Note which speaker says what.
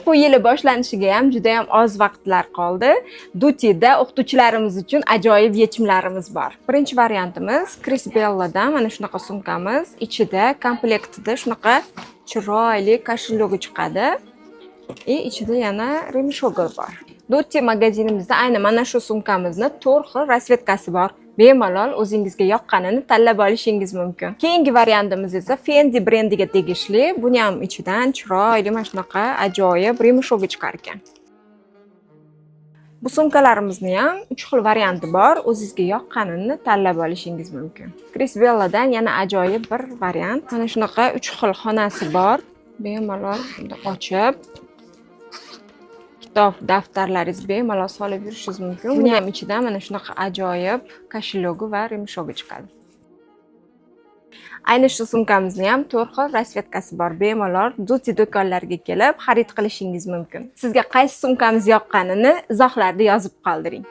Speaker 1: O'quv yili boshlanishiga ham juda ham oz vaqtlar qoldi. Dutida o'qituvchilarimiz uchun ajoyib yechimlarimiz bor. Birinchi variantimiz Crisbelladan mana shunaqa sumkamiz. Ichida komplektida shunaqa chiroyli кошелёк i chiqadi. И ichida yana ремешок i bor. Dutti magazinimizda aynan mana shu sumkamizni to'rt xil расцветка si bor. Bemalol o'zingizga yoqqanini tanlab olishingiz mumkin. Keyingi variantimiz esa Fendi brendiga tegishli. Buni ham ichidan chiroyli mana shunaqa ajoyib ремешок i chiqar ekan. Bu sumkalarimizni ham uch xil varianti bor. O'zingizga yoqqanini tanlab olishingiz mumkin. Crisbelladan yana ajoyib bir variant. Mana shunaqa uch xil xonasi bor. Bemalol bunday ochib, kitob, daftarlaringizni bemalol solib yurishingiz mumkin. Buni ham ichidan mana shunaqa ajoyib кошелёк i va ремешок i chiqadi. Ayni shu sumkamizni ham to'rt xil расцветка si bor. Bemalol Duty do'konlariga kelib xarid qilishingiz mumkin. Sizga qaysi sumkamiz yoqqanini izohlarda yozib qoldiring.